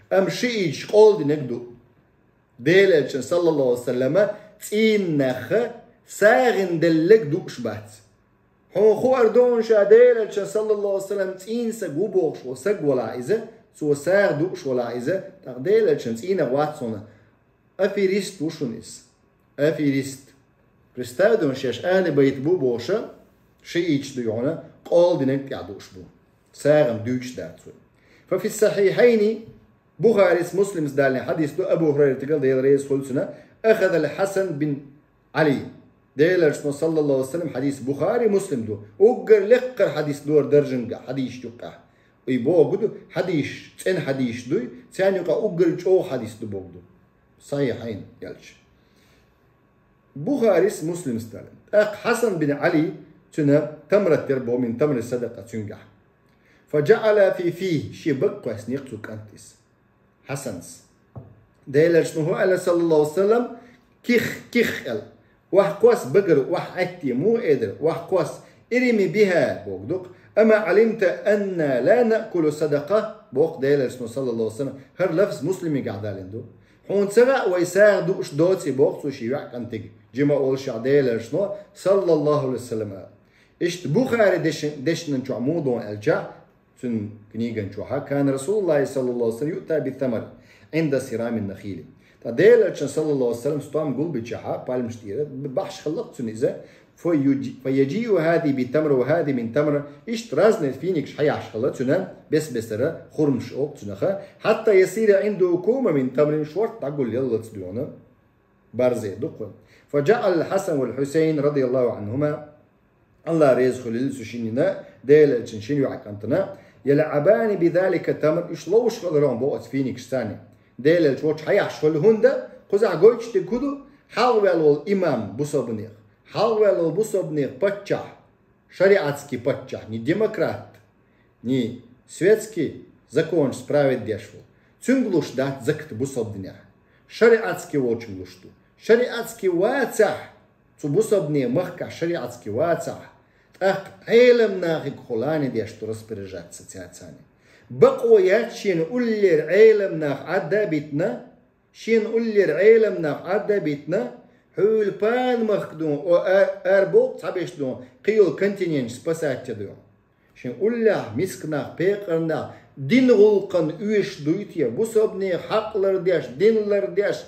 Амма шиъаташ къола динарг ду. Делан элчан, саллаллаху алейхи ва саллям, цӀийнан нах сагӀина делларг дууш бац. Хьуна хуур ду хьуна ша Делан элчан, саллаллаху алейхи ва саллям, цӀийнан саг ву бохуш волу саг валахь иза, цо сагӀа дууш валахь иза, тӀаккха Делан элчан цӀийнах вац хьуна, аферист ву шуна иза. Аферист. Представь ду хьуна, шаьш ахьли байт бу бохуш, шииташ ду хьуна, къола динарг тӀехь дууш бу. СагӀа-м дуьйцуш дац вай. Фа фи ссахьихьайни, Бухарис, Муслимс далийна хьадис ду, Абу Хурайратагара, Дела реза хуьлда цунна, ахазал Хьасан бин Ӏали. Делан элчано, саллаллаху алейхи ва саллям, хьадис Бухари, Муслим ду. Уггар лекхара хьадис ду хӀара даржанга хьадисаш юккъехь. И боху ду, хьадисаш, цӀена хьадисаш дуй, царна юкъахь уггар чӀогӀа хьадис ду боху ду. Сахьихьайн яьлча. Бухарис, Муслимс далийна. ТӀаккха Хьасан бин Ӏали, цуьнан тамрат яра боху, мин тамри садакъа цуьнгахь. Фа джаъала фи фийхи, шен бага кхоьссинера цу кӀанта иза. Хьасанс. Делан элчано хӀун аьлла, саллаллаху алейхи ва саллям, ких, ких аьлла. Охьакхосса багара, охьа Ӏетте, муха элира, охьакхосса, ирми биха, боху ду-кх. Ама Ӏалимта анна ла наъкулу ссадакъа, боху Делан элчано, саллаллаху алейхи ва саллям, хӀара лафз Муслимигахь далийна ду. Хьуна ца хаьа вай сагӀа дууш доций, боху цо шен йоӀ кӀантига, жима олуш Делан элчано, саллаллаху алейхи ва саллям, аьлла. Иштта Бухари дешан-, дешнан чохь муха ду аьлча, цуьнан книган чохь, кана Расулуллахи саллаллаху алейхи ва саллям юъта бит-тамр Ӏинда сирамин нахили. Ткъа Делан элчан, саллаллаху алейхи ва саллям, стом гулбичахьа, пальмаш тӀера, бахьаш хиллакх цуьнан иза, фа юджи-, фа яджиу хӀази бит-тамр ва хӀази мин тамр, иштта разный финикаш хьаяхьаш хилла цуьнан, бес-бесара хурмаш олу цуьнах, хьатта ясира Ӏинду кума мин тамрин, шорта дӀагулъеллалц дуьйна. Барзе ду-кх. Фа джаъал Хьасан вал Хьусайн, радияллаху Ӏанхума, Алла реза хуьлийла цу шинна, Делан элчан шина йоӀ кӀантана, ялъабани би залика тамр, уьш ловш хилла рогӀун боху оцу финикаш санна. Делан элча волчу хьаяхьаш хуьлу, хӀунда кхузахь гойтуш дерг хӀун ду, хьалхаваьлла волу имам бусалбанех, хьалхаваьлла волу бусалбанех паччахь, шариатский паччахь, не демократ, не светский законаш справить деш ву. Цуьнга луш дац закат бусалба динехь. Шариатский волчунга луш ду. Шариатский вацахь, цу бусалбане махкахь шариатский вацахь, тӀаккха Ӏелам нахиг хьо лани деш ду распоряжаться цаьрца. Бакъо яц шена уллера Ӏелам нах Ӏадда а битина, шена уллера Ӏелам нах Ӏадда а битина, хьуьлла панмахка ду, о, ар-, арабоху цхьаберш ду, кхийолу континенташ спасать ду. Шен уллехь миска нах, пекъар нах, дин гӀуллакхана оьшуш дуй те, бусалбане хьакъ лардеш, дин лардеш,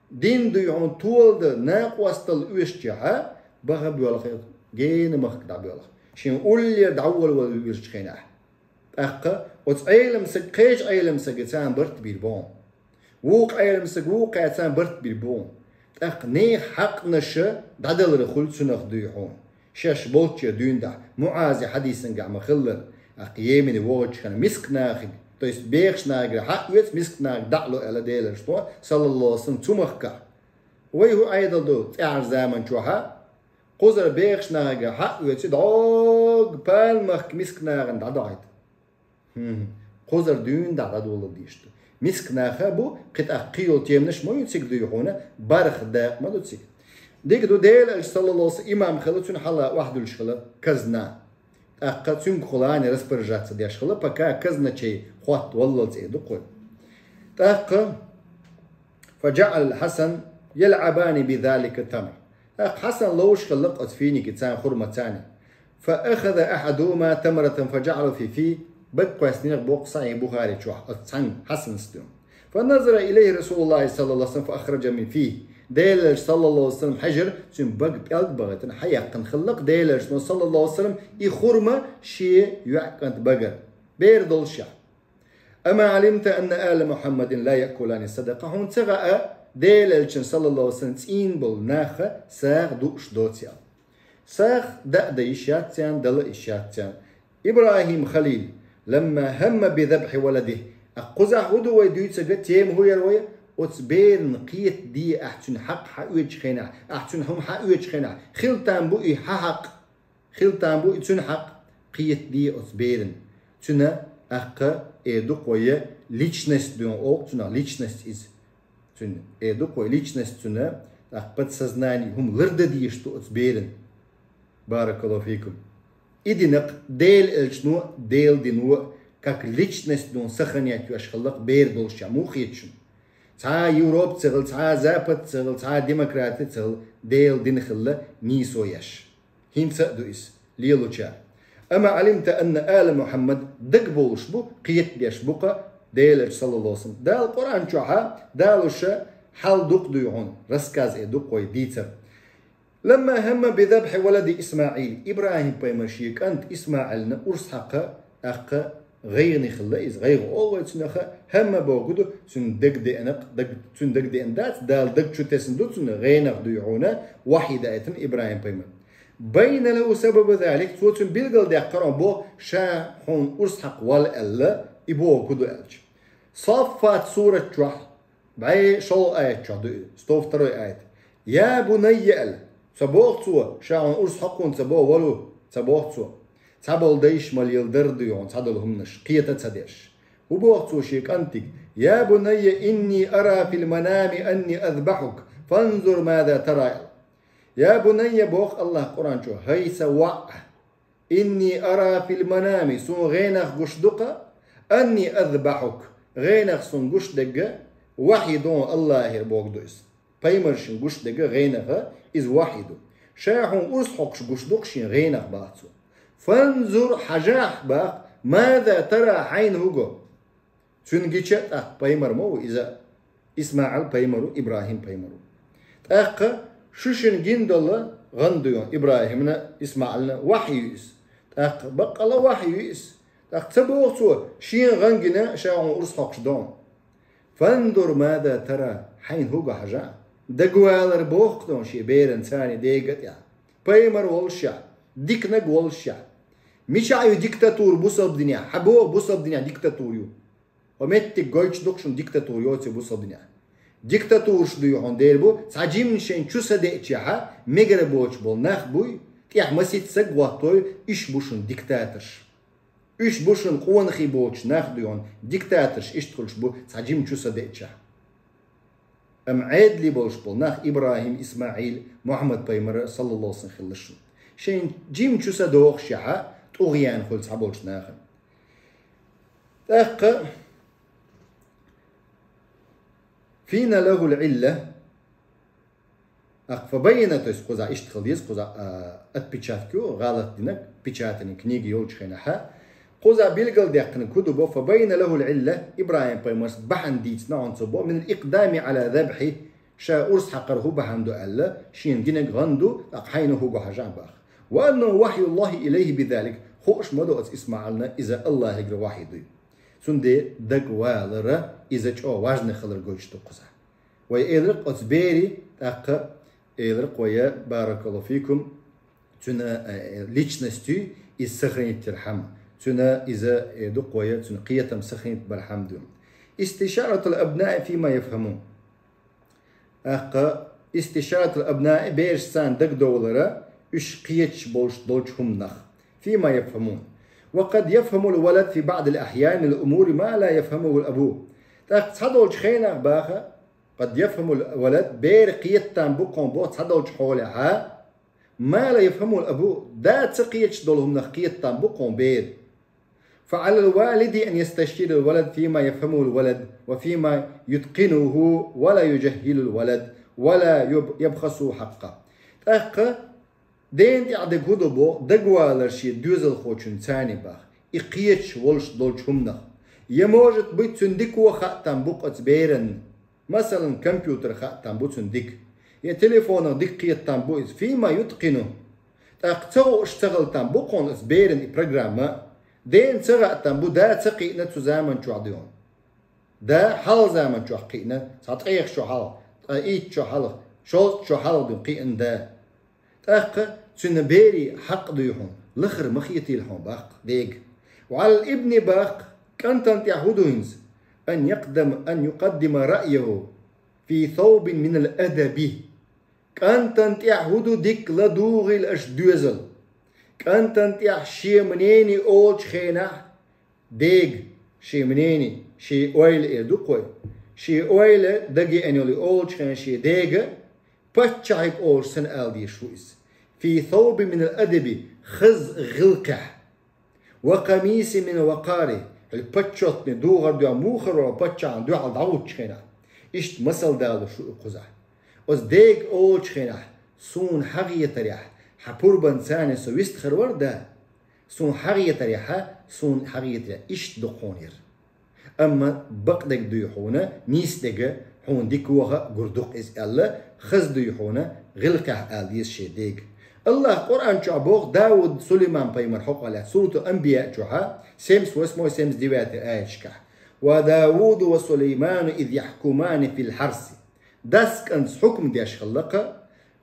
дин дуй хьуна толадан, накъосталла оьшучехьа, баха боьлху, гена махка дӀабоьлху. Шен уллера дӀаволавала вуьйлучу хенахь. ТӀаккха оцу Ӏелам саг, кхечу Ӏелам сага царна барт бийр бу хьуна. Вукху Ӏелам сага вукхаьрца барт бийр бу хьуна. ТӀаккха нехан хьакънаша дӀадалар хуьлу цунах дуй хьуна. Шаьш болчче дуьйна дахь, МуӀази хьадисангахь ма-хиллара, тӀаккха Йемене вогӀучу хенахь миска нахиг, то есть бехаш нахигара хьаъ оьцу, миска нахиг дӀа а ло аьлла Делан элчано, саллаллаху алейхи ва саллям, цу махкахь. Вай хӀун Ӏедал ду, тӀаьхьарчу заман чохьа, кхузара бехаш нахигара хьаъ оьцу, дӀогга панмахка миска нахана дӀадохьийта. ХӀун-хӀун. Кхузара дуьйна дӀа дӀадолалла дийш ду. Миска наха бу, кхин тӀаккха кхин йолу теманаш ма ю цига дуй хьуна, барх дакъа ма ду цига. Дика ду, Делан элча, саллаллаху алейхи ва саллям, имам хилла, цуьнан хьалха охьадуьллуш хилла казна. ТӀаккха цуьнга хьулани распоряжаться деш хилла, пока казначей хӀотта валлалц эр ду-кх вай. ТӀаккха, фа джаъал Хьасан ялъабани би залика тамр. ТӀаккха Хьасан ловш хилла оцу финикаца, хурмаца. Фа ахаза ахьадухума тамратан фа джаъалаху фи фийхи, бага кхоьссинера боху Сахьихь Бухари чохь, оцу цхьаьна Хьасанс дуьйна. Фа назара илайхи Расулуллахи саллаллаху алейхи ва саллям фа ахраджа мин фийхи. Делан элча, саллаллаху алейхи ва саллям, хьаьжира, цуьнан бага пӀелг бахийтина, хьаяьккхина хиллакх Делан элчано, саллаллаху алейхи ва саллям, и хурма шен йоьӀан кӀант багара. Бер долуш яхь. Амма Ӏалимта анна ала Мухьаммадин ла яъкулани садакъа, хьуна ца хаьа, Делан элчан, саллаллаху алейхи ва саллям, цӀийна болу наха сагӀа дууш доций аьлла. СагӀа даа дан йиш яц царна, дала йиш яц царна. ИбрахӀим Халил, ламма хӀамма би забхьи валадихи. Кхузахь хӀун ду вай дуьйцург, тема хӀун яра вай? Оцу беран кхета де ахь цуьнан хьакъ хьаоьцучу хенахь, ахь цуьнан хӀума хьаоьцучу хенахь, хила там бу и хьан хьакъ. Хила там бу и цуьнан хьакъ, кхета де оцу беран. Цуьнан, тӀаккха, эр ду-кх вай, личность дуьйна олу цунах, личность иза. Цуьнан, эр ду-кх вай, личность цуьнан, тӀаккха подсознание, хӀума лардан дезаш ду оцу беран. Баракаллаху фикум. И динарг Делан элчано, Делан дино, как личность дуьйна сохранять йош хиллакх бер долуш, муха хета шуна? Цхьа Европа ца хилла, цхьа Запад ца хилла, цхьа демократи ца хилла, Делан дин хилла нийсо еш. ХӀинца а ду иза. лелучара. أما علمت أن آل محمد, дагабовлуш бу, кхетадеш бу-кх Делера, саллаллаху алейхи ва саллям. Дала Къуръан чохьа далуш хьал дукха дуй хьуна, рассказ э дукха вай дийцар. لما هم بذبح ولده إسماعيل, ИбрахӀим-пайхамар шен кӀанта ИсмаӀилна урс хьакха, тӀаккха гӀайгӀане хилла иза, гӀайгӀа олу вай цунах, хӀамма бохург ду, цуьнан дагадеана, даг-, цуьнан дагадеана дац, Дала даг чу тесна ду цунна, гӀенах дуй хьуна, вахьйу даийтина ИбрахӀим-пайхамар. بين له سبب ذلك, цо цунна билгалдаьккхира боху, ша хьуна урс хьакха вала аьлла, и бохург ду аьлча. Саффат сурат чохь, бӀе шолгӀа аят чохь ду иза, сто второй аят. «Я бунайя», аьлла. Ца боху цо, ша хьуна урс хьакха хьуна ца боху, вало, ца боху цо. Цхьаболу дайша ма леладара дуй хьуна цхьадолу хӀуманаш, кхета а ца деш. ХӀун боху цо шен кӀантига? «Я бунайя, инни ара фил манами анни азбахьук, фанзур маза тара», аьлла. «Я бунайя», боху Аллах Къуръан чу, хӀай сан воӀ, «Инни ара фил манами», суна гӀенах гуш ду-кх, «анни азбахьук», гӀенах суна гуш дерг, вахьйу ду хьуна Аллахера бохург ду иза. Пайхамаршна гуш дерг гӀенах, иза вахьйу ду. Ша хьуна урс хьокхуш гуш ду-кх шена гӀенах, боху цо. «Фанзур», хьажахь, боху, «маза тара», хьайна хӀун го. Цуьнан гича а тӀаккха пайхамар ма ву иза, ИсмаӀил пайхамар ву, ИбрахӀим пайхамар ву. ТӀаккха шу шина гина долу гӀан дуй хьуна, ИбрахӀимна, ИсмаӀилна вахьйу ю иза. ТӀаккха баккъала вахьйу ю иза. ТӀаккха ца боху цо, шена гӀан гина, ша хьуна урс хьокхуш ду хьуна. «Фанзур маза тара», хьайна хӀун го хьажахь. Дагавалар боху-кх ду хьуна шен беран царна дега тӀехь. Пайхамар волушехь, диканиг волушехь. Мичахь ю диктатура бусалба динехь? Хьан боху бусалба динехь диктатура ю? Хьо меттиг гойтуш ду-кх шуна диктатура йоций бусалба динехь. Диктатураш дуй хьуна дера бу, цхьа жимма шайн чу са деъчехьа, мегар боцуш болу нах буй, тӀехь масийтта саг гӀоттуй, уьш бу шуна диктаторш. Уьш бу шуна къонахий боцуш нах дуй хьуна, диктаторш иштта хуьлуш бу, цхьа жимма чу са деъчехьа. Амма Ӏедале болуш болу нах ИбрахӀим, ИсмаӀил, Мухьаммад пайхамар, саллаллаху алейхи ва саллям, хилла шуна. Шайн жимма чу са дохушехьа, тӀугӀян хуьлу цхьаболчу нахана. ТӀаккха фина лахул Ӏилла, аккха фабайина, то есть кхуза иштта хила деза, кхуза, а, отпечатки ю, гӀалат динарг, печатаниг книга йолчу хенахьа, кхуза билгалдаьккхинарг хӀун ду бо, фабайина лахул Ӏилла, ИбрахӀим пайхамарс бахьана дийцина хьуна цо бо, мин икъдами Ӏала забхьи, ша урс хьакхар хӀун бахьана ду аьлла, шена гинарг гӀан ду, тӀаккха хьайна хӀун го хьажахь боху. Ва аннаху вахьюллахи илайхи бизалик, хууш ма ду оцу ИсмаӀилна, иза Аллахьигара вахьйу дуй. Цундела дагавалара иза чӀогӀа важна хилар гойтуш ду кхуза. Вай элира-кх оцу берий, тӀаккха элира-кх вай, баракаллаху фикум, цуьнан, э, личностью иза сохранить яр хӀама. Цуьнан иза, э, ду-кх вай, цуьнан кхетам сохранить бар хӀама ду. Истишаратул абнаи фима яфхамун. ТӀаккха истишаратул абнаи, бераш царна дагадовлара, уьш кхеташ болуш долчу хӀуманах. Фима яфхамун. Ва къад яфхамул валад фи баъдил ахьяни мин умури ма ла яфхамухул абу. ТӀаккха цхьадолчу хенахь баха, къад яфхамул валад, бер кхетам бу кхуьнан бо цхьадолчу хьолехьа, ма ла яфхамухул абу, да ца кхеташ долу хӀуманах кхетам бу кхуьнан бер. Фа Ӏалал валиди ан ясташирал валад фима яфхамухул валад ва фима ютқинуху ва ла южаххилул валад ва ла юб-, ябхасу хьакъкъа. ТӀаккха дена тӀехь дерг хӀун ду бо, дагавалар шен доьзалхочун царна баха, и кхеташ волуш долчу хӀуманах. Я, может быть, цуьнан дика хаам бу кху оцу беран. Масалан, компьютер хаам бу цуьнан дика. Я телефонах дика кхетам бу иза. Фима ютқину. ТӀаккха ца хууш ца хилла там бу кхуьнан оцу беран и программа. Дена ца хаам бу, да ца кхиъна цу заман чохь дуй хьуна. Да хьалха заман чохь кхиъна, цхьа ткъех шо хьалха, ткъа итт шо хьалха, шовзткъа шо хьалха дуй кхиъна да. ТӀаккха цуьнан берий хьакъ дуй хьуна, лахара ма хетийла хьуна баккха дега. Ва Ӏалал ибни баккха, кӀантана тӀехь хӀун ду хӀинца? Ан якъдам-, ан юкъаддима раъяху фи саубин минал адаби. КӀантана тӀехь хӀун ду дика, ладугӀийла аша доьзал. КӀантана тӀехь шен мнение олучу хенахь, дега, шен мнение, шен ойла эр ду кхой. Шен ойла дагеана йолу олучу хенахь шен дега, паччахьиг олуш санна ала дезаш ву иза. Фи саубин минал адаби, хаза гӀиллакхехь. Ва къамисин мин вакъари, хӀара почётный духар дуьхьал, муххар вара паччахьна дуьхьал дӀагӀуттучу хенахь. Иштта масал далуш ву и кхузахь. Оцу дега олучу хенахь, суна хьагӀетарехь, Хьа пурбанца со вистхир вар, да? Суна хьагӀетарехьа, суна хьагӀетарехьа иштта ду хьона яр. Амма бакъдерг дуй хьона, нийсдерг хьона дика ваха гур ду-кх из аьлла, хаза дуй хьона гӀиллакхехь ала деза шен дега. АллахӀа Къуръан чу боху Дауд Сулайман пайхамар хьокъехь лаьцна, Суратул Анбияъ чу, семьдесят восьмой, семьдесят девятый аяташкахь: «وَدَاوُودُ وَسُلَيْمَانُ إِذْ يَحْكُمَانِ فِي الْحَرْثِ». Дас кӀанца хьукам деш хилла-кх,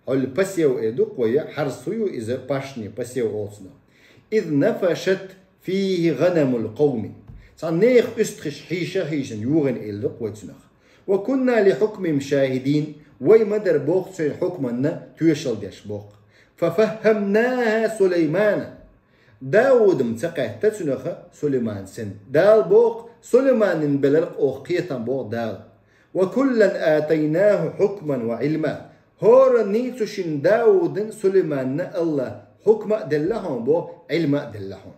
хьол посев эр ду-кх вай, хьарс хӀу ю иза, пашни, посев олу цунах. «إِذْ نَفَشَتْ فِيهِ غَنَمُ الْقَوْمِ». Цхьана нехан уьстагӀаш хьийша-хьийшина йогӀийна эр ду-кх вай цунах. «وَكُنَّا لِحُكْمِهِمْ شَاهِدِينَ». Вай ма дара боху церан хьукманна тоьшалла деш боху. «فَفَهَّمْنَاهَا سُلَيْمَانَ». Дауд-м ца кхетта цунах Сулайман санна. Дала боху, Сулайманна белира-кх оха кхетам, боху Дала. «وَكُلًّا آتَيْنَاهُ حُكْمًا وَعِلْمًا». ХӀоранна цу шина Даудна, Сулайманна АллахӀа хьукма а делла хьуна, боху, Ӏилма а делла хьуна.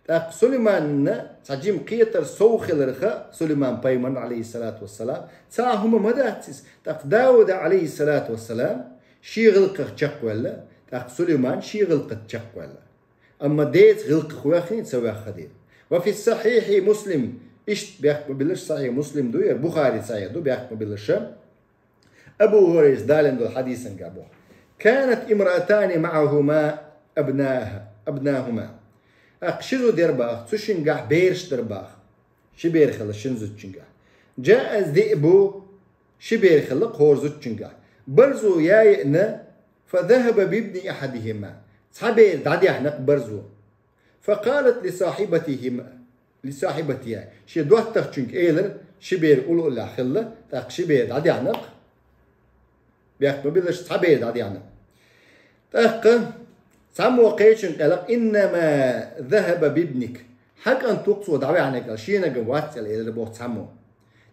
ТӀаккха Сулайманна цхьа жима кхетар сов хиларх, Сулайман пайхамарна, Ӏалайхиссалату вассалам, цхьа хӀума ма дац иза. ТӀаккха Дауда, Ӏалайхиссалату вассалам, шен гӀиллакхах чекхваьлла, тӀаккха Сулайман шен гӀиллакхах чекхваьлла. Амма деца гӀиллакхах ваьхна ца ваьхна дела. «وَفِي صَحِيحِ مُسْلِمٍ». Иштта бехк ма биллалаш, Сахьихь Муслим ду, яра Бухари цхьа а ду, бехк ма биллалаш. Абу ХӀурайрас далийна долу хьадисангахь боху: «كَانَتِ امْرَأَتَانِ مَعَهُمَا أَبْنَاهُ، أَبْنَاهُمَا». ТӀаккха ши зуда яра боху, цу шингахь бераш дара боху. Ши бер хилла шина зудчуьнгахь. «جَاءَ الذِّئْبُ», ши бер хилла-кх хӀора зудчуьнгахь. Барзо яйина, «فَذَهَبَ بِابْنِ أَحَدِهِمَا». Цхьа бер дӀадаьхьна-кх барзо. «فَقَالَتْ لِصَاحِبَتِهِمَا», «لِصَاحِبَتِهَا». Шен доттагӀчуьнга элира, ши бер уллохь хилла, тӀаккха ши бер дӀадаьхьна-кх. Бехк ма биллалаш, цхьа бер дӀадаьхьна. ТӀаккха цхьаммо кхечуьнга элира-кх: «إِنَّمَا ذَهَبَ بِابْنِكِ». Хьан кӀант ву-кх цо дӀаваьхьнарг аьлла, шен нагахь вац аьлла элира боху цхьаммо.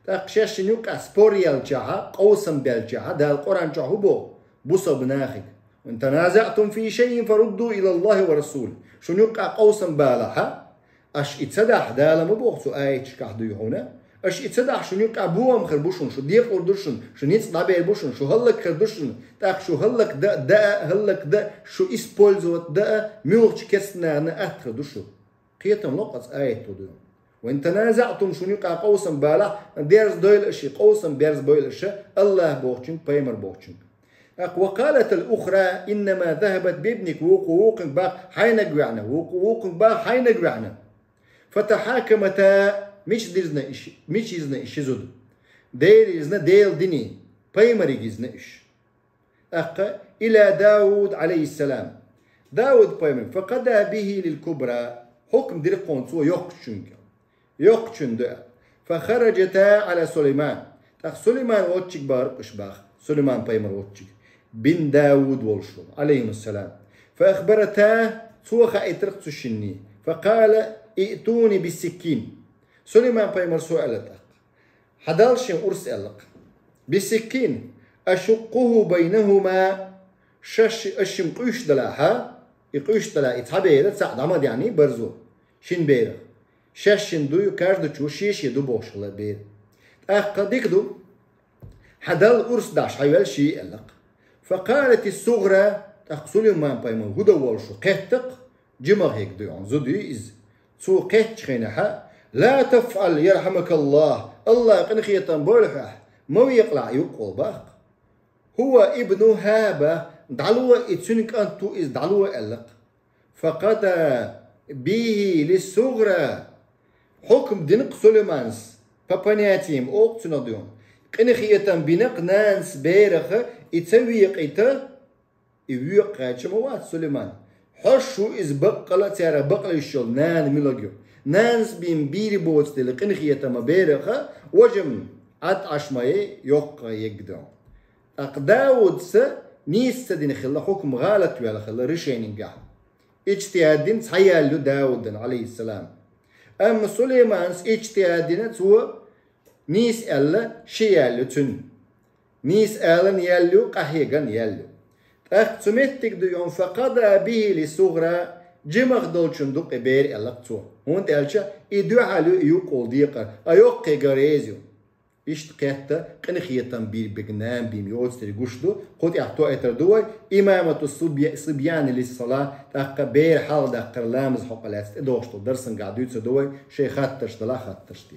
ТӀаккха шаьш шина юккъехь спор яьлчахьа, къовсам баьлчахьа, Дала Къуръан чохь хӀу боху бусалба нахе: «وَإِنْ تَنَازَعْتُمْ فِي شَيْءٍ فَرُدُّوهُ إِلَى اللَّهِ وَالرَّسُولِ». Шуна юккъехь къовсам балахьа, аша и ца дахь, Дала ма боху цу аяташкахь дуй хьуна, аша и ца дахь, шуна юккъехь бохам хир бу шуна, шу декъур ду шуна, шу ницкъ дӀабер бу шуна, шу хӀаллакьхир ду шуна, тӀаккха шу хӀаллакда а, даа а, хӀаллакда а, шу использовать да а, муьлхачу керстанашна атта хир ду шу. Кхетам ло-кх оцу аято дуй. «وَإِنْ تَنَازَعْتُمْ», шуна юкъахь къовсам балахь, дерза дойла аша, къовсам берза бойла аша, АллахӀ бохучуьнга, пайхамар бохучуьнга. ТӀаккха «وَقَالَتِ الْأُخْرَى إِنَّمَا ذَهَبَتْ بِابْنِكِ», вукху вукхуьнга боху хьайнаг ваьхьна, вукху вукхуьнга боху хьайнаг ваьхьна. «فَتَحَاكَمَتَا», мича дирзина и ши-, мича йизна и ши зуда? Дера йизна, Делан дине, пайхамарига йизна уьш. ТӀаккха «إِلَى دَاوُودَ عَلَيْهِ السَّلَامَ». Дауд пайхамар: «فَقَضَى بِهِ لِلْكُبْرَى». Хьукам дира-кх цо йоккхачуьнга. Йоккхачуьнга ду. «فَخَرَجَتَا عَلَى سُلَيْمَانَ». ТӀаккха Сулайман волччуьнга бахара-кх уьш боху, Сулайман пайхамар волччуьнга. «بِنْ دَاوُودَ» волуш ву, Ӏалайхимассалам. «فَأَخْبَرَتَاهُ», цо хаийтира-кх цу шинна. «فَقَالَ ائْتُونِي بِالسِّكِّينِ». Сулайман пайхамара аьлла тӀаккха: «Хьадала шен урс», аьлла-кх. «بِالسِّكِّينِ أَشُقُّهُ بَيْنَهُمَا». Шаьш, аша шимма къуьйсуш делахь, и къуьйсуш делахь, и цхьа бер цхьаъ дӀа ма даьхьний барзо шина берах. Шаьш шина ду, каждачу шен-шен ду бохуш хилла бер. ТӀаккха дика ду, хьадала урс даш хьавел шен», аьлла-кх. «فَقَالَتِ الصُّغْرَى», тӀаккха Сулайман пайхамар хӀу дан волуш ву кхетта-кх, жимах ерг ду хьуна, зуда ю иза. Цо кхеттачу хенахь: «لَا تَفْعَلْ يَرْحَمُكَ اللَّهُ», АллахӀа къинхетам бойла хьох, ма векъалахь юккъехула боху-кх. «هُوَ ابْنُهَا», боху, дӀало, и цуьнан кӀант ву иза, дӀало аьлла-кх. «فَقَضَى بِهِ لِلصُّغْرَى». Хьукам дина-кх Сулаймана, по понятиям олу-кх цунах дуьйна. Къинхетам бина-кх нанас берах, и ца векъийта, и векъа гӀерташ ма вац Сулайман. Хьожуш ву иза баккъала а царах бакъалуьйш йолу нана муьлхарг ю. Нанас бен бийр боцу дела къинхетам берах, важа-м Ӏад Ӏаш ма яй, йоккха ерг ду. ТӀаккха Дауд-м нийса ца дина хилла, хьукам гӀалат ваьлла хилла, решенингахь. Ичтихьад дина цхьа ял ю Даудана, Ӏалайхиссалам. Амма Сулаймана ичтихьад дина, цо нийса аьлла, ши ял ю цуьнан. Нийса алан ял ю, къахьеган ял ю. ТӀаккха цу меттиг дуй хьуна: «فَقَضَى بِهِ لِلصُّغْرَى», жимах долчун ду-кх и бер аьлла-кх цо. ХӀунда аьлча и дуьхьал ю и юккъехула декъар, а йоккхе ган реза ю. Иштта кхетта къинхетам бийр бега нана бийм йоцу дерг гуш ду, кху тӀехь тоуьйтур ду вай, имамату субья-, субьяни лиссала, тӀаккха бер хьалха даккхар ламаз хьокъа лаьцна тӀедогӀуш долу дарсангахь дуьйцур ду вай, шайн хаттарш дала хаттарш де.